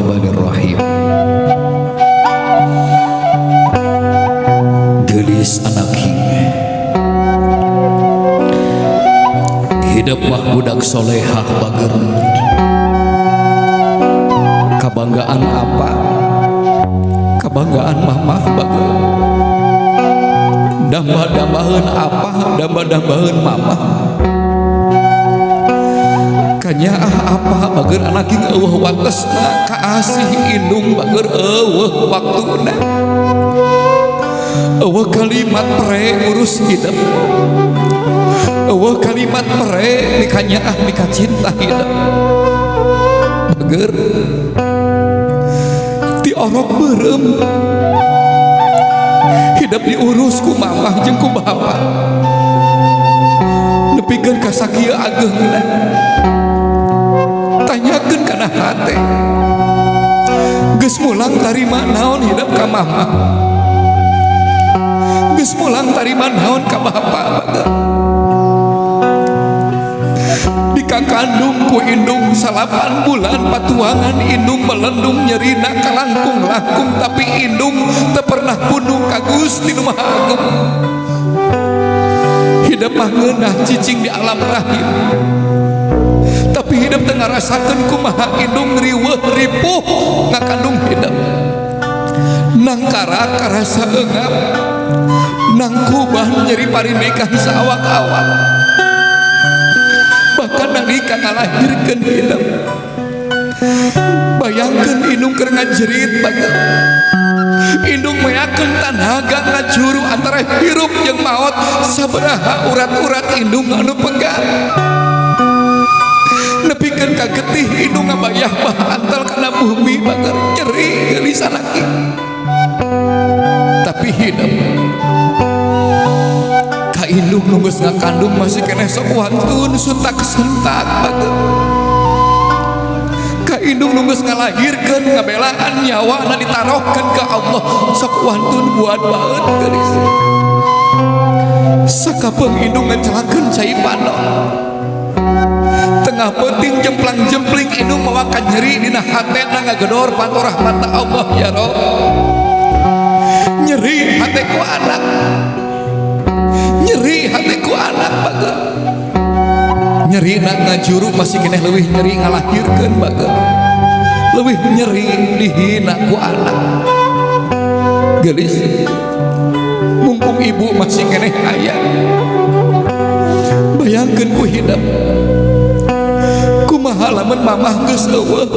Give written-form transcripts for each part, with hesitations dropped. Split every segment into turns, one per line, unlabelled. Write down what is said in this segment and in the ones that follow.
Bismillahirrahmanirrahim. Gelis anak king, hidup mah budak solehah bager. Kabanggaan apa? Kabanggaan mamah bager. Damba-dambaheun apa? Damba-dambaheun mamah. Kanyaah apa bager anak king eueuh watesna, kaasih indung bager eueuh waktuna. Eueuh kalimat pre ngurus hidup. Eueuh kalimat pre mikanyaah mikacinta hidup. Bager diorok beureum. Hidup diurus ku mamah jeung ku bapa. Nepikeun ka sakieu ageungna. Tanyakeun kana hate. Geus mulang tarima naon hidup ka mamah. Geus mulang tarima naon ka bapa bager. Dikakandung ku indung 8 bulan patuangan indung melendung nyerina kalangkung-langkung, tapi indung teu pernah pundung ka Gusti Nu Maha Agung. Hidup mah ngeunah cicing di alam rahim, tapi hidup teu ngarasakeun kumaha indung riweuh ripuh ngakandung hidup. Nangkara karasa eungap, nangkuban nyeri parindikan saawak-awak, bahkan nalika ngalahirkeun hidup. Bayangkeun indung keur ngajerit bager. Indung meakeun tanaga ngajuru antara hirup jeung maot, sabaraha urat-urat indung anu pegang. Nepikeun ka getih indung ngabayah bah antal kana bumi bager, nyeri geulis anak. Tapi hidup ka indung nu geus ngakandung masih keneh sok wantun suntak sentak bager. Ka indung nu geus ngalahirkeun ngabelaan nyawana ditarohkeun ka Allah sok wantun buat baeut geulis. Sakapeung indung ngecelakeun cai panon. Tengah peuting jemplang-jempling indung mawa kanyeri dina hatena ngagedor panto rahmatna Allah ya Rob. Nyeri hateku anak. Nyeri hateku anak bager. Nyeri nak ngajuru masih keneh leuwih nyeri ngalahirkeun bager. Leuwih nyeri dihina ku anak. Geulis. Mumpung ibu masih keneh aya. Bayangkeun ku hidup. Kumaha lamun mamah geus eueuh.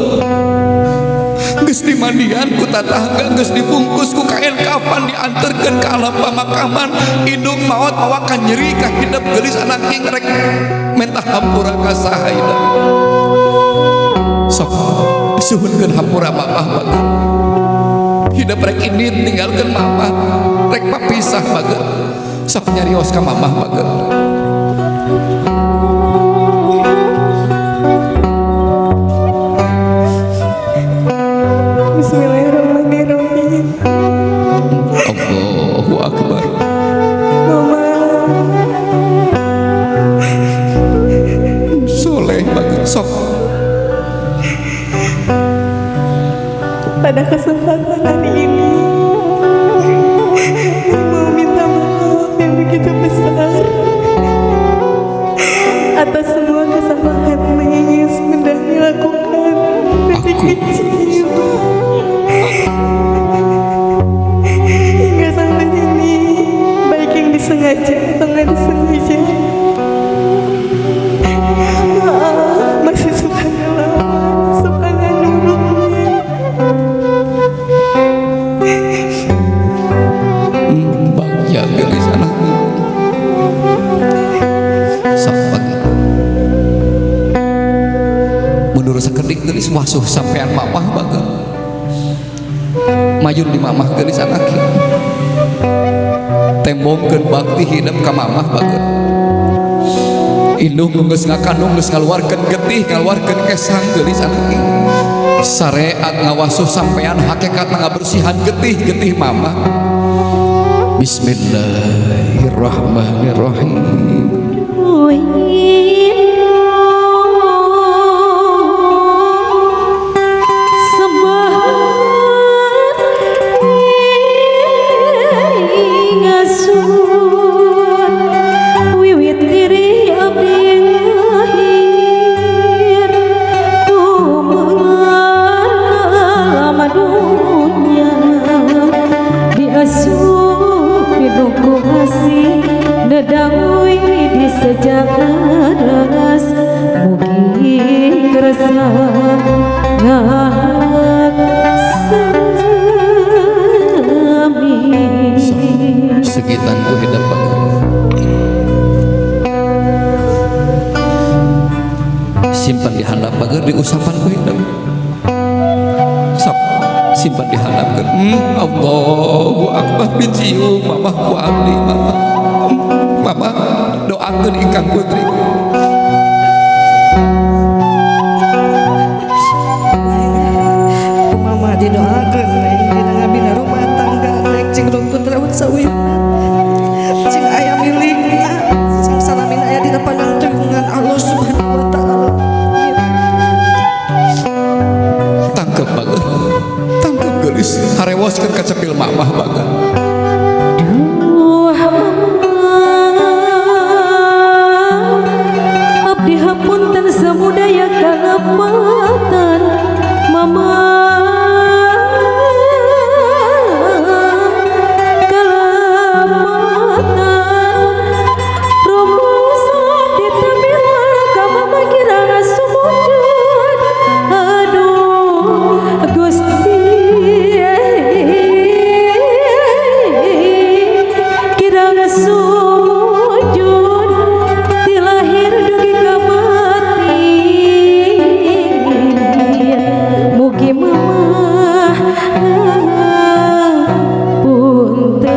Geus dimandian ku tatangga, geus dibungkus ku kain kafan, dianterkeun ka alam pamakaman. Indung maot mawa kanyeri ka hidup geulis anak ing rek mentah hampura ka saha hidup. Sok suhunkeun hampura mamah bager. Hidup rek indit ninggalkeun mamah, rek papisah bager. Sok nyarios ka mamah bager.
Bismillahirrahmanirrahim.
Allahu Akbar.
Mama
soleh bager sok.
Pada kesempatan hari ini mau minta maaf yang begitu besar atas semua kesalahan yang sudah dilakukan dari kecil hingga sampai ini, baik yang disengaja atau nggak disengaja. Maaf, masih suka ngelawan, suka nurutnya.
Bagja geulis anakku. Sok bager. Mundur sakedik geulis wasuh sampean mamah bager. Mayun di mamah geulis anak. Tembongkeun bakti hidup ka mamah bager. Indung nu geus ngakandung geus ngaluarkeun getih, ngaluarkeun kesang geulis anak. Sareat ngawasuh sampean hakikatna ngabersihan getih-getih mamah. Bismillahirrahmanirrahim.
Sebab
dihandapkeun. Allahu akbar, dicium mamah ku abdi mama. Mama doakeun ingkang putri.
Ku mama didoakeun Neng dina ngabina rumah tangga Neng cing runtut raut sawina, cing aya milikna, cing salamina aya dina panangtungan Allah Subhanahu wa taala. Amin.
Tangkep bager, tangkep geulis, harewoskeun ka cepil mamah bager.
Duh mama, abdi hapunten samudaya kalepatan mama, kalepatan rumus abdi tamilar ka mama kirang sumujud. Aduh Gusti, kirang sumujud ti lahir dugi ka mati, mugi mama punten.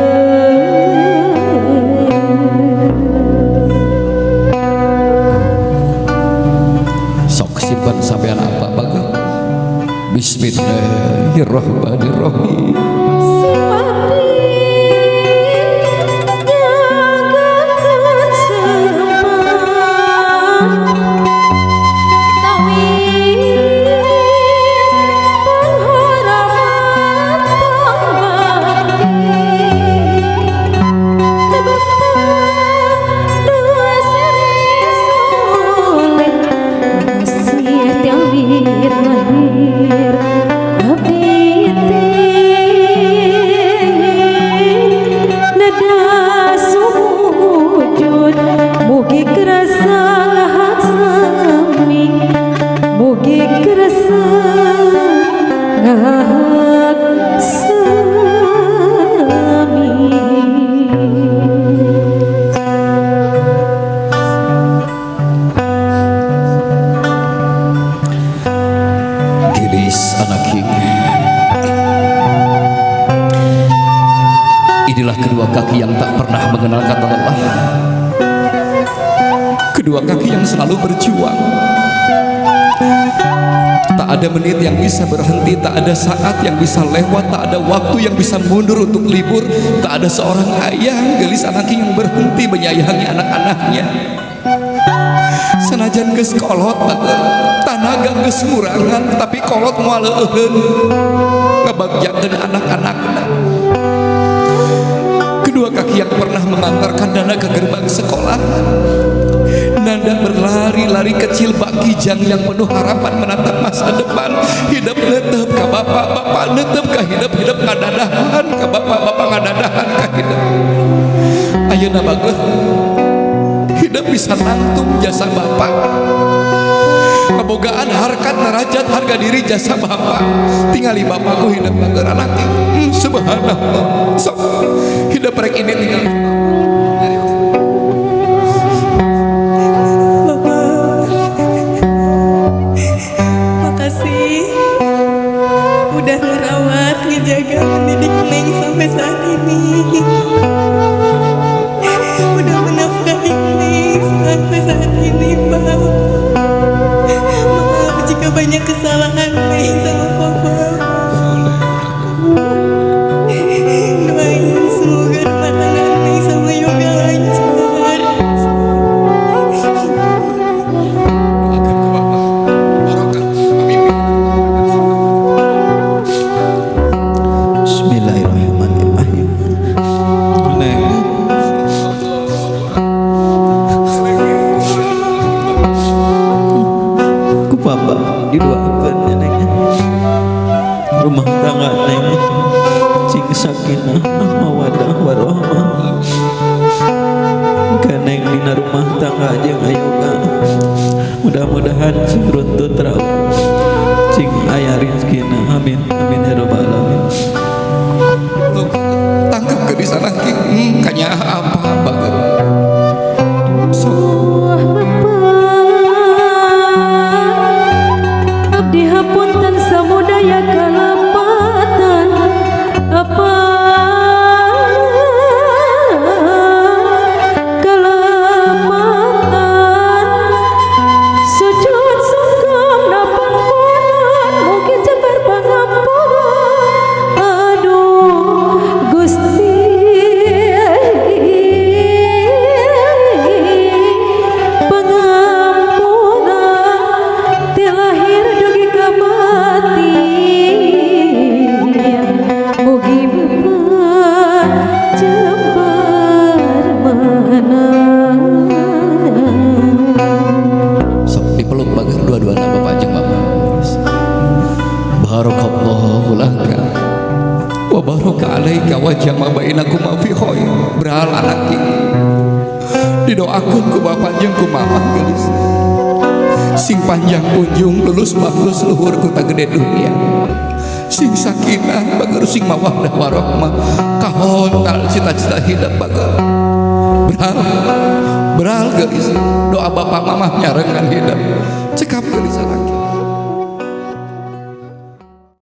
Sok simpen sampean apa bager. Bismillahirrahmanirrahim.
Sepati nyagakeun sempat tawis penghormat pangbakti Bapak dua seri soleh masih tiawit lahir abdi teh nada sujud, mugi kerasa ngahak sami, mugi kerasa ngahak sami.
Geulis anak king. Inilah kedua kaki yang tak pernah mengenal kata lelah. Kedua kaki yang selalu berjuang. Tak ada menit yang bisa berhenti, tak ada saat yang bisa lewat, tak ada waktu yang bisa mundur untuk libur, tak ada seorang ayah geulis anak yang berhenti menyayangi anak-anaknya. Sanajan geus kolot, tanaga geus ngurangan, tapi kolot moal leueun ngabagjakeun anak-anakna. Kedua kaki yang pernah mengantarkan Nanda ke gerbang sekolah. Nanda berlari-lari kecil bak kijang yang penuh harapan menatap masa depan. Hidup netep ka bapak, bapak netep ka hidup, hidup ngadadahan ka bapak, bapak ngadadahan ka hidup. Ayeuna bagus, hidup bisa nangtung jasa bapak. Kebogaan harkat derajat harga diri jasa bapak. Tingali bapakku hidup bager anak. Subhanallah. Sok hidup rek ini tinggal.
Bapak, makasih udah ngerawat, ngejaga, mendidik Neng sampai saat ini. Udah menafkahi Neng sampai saat ini, Pak. Maaf jika banyak kesalahan Neng sama Papa. Doain semoga rumah tangga Neng sama Yoga lancar.
Doakan ke bapak. Barokah. Pemimpin.
Bismillahirrahmanirrahim. Neng, ku papa didoakeun ya Neng. Rumah tangga Neng cing sakinah mawadah warahmah. Ka Neng dina rumah tangga jeung ayoga. Mudah-mudahan cing runtut raut, cing aya rezekina. Amin amin ya rabbal alamin.
Tuh, tangkap ke di sana ki. Kanya apa bager. Sok.
Duh Bapak, abdi hapunten samudaya kalepatan.
Barakallahu laka wa baraka alaika wa jama bainakuma fi khair. Beral anak didoakeun ku bapak jeung ku mamah, geulis sing panjang punjung, lulus bagus luhur kuta gede dunia, sing sakinah bager, sing mawaddah warahmah, kahontal cita-cita hidup bager. Beral, beral geulis, doa bapak mamah nyarengan hidup cekap geulis anak.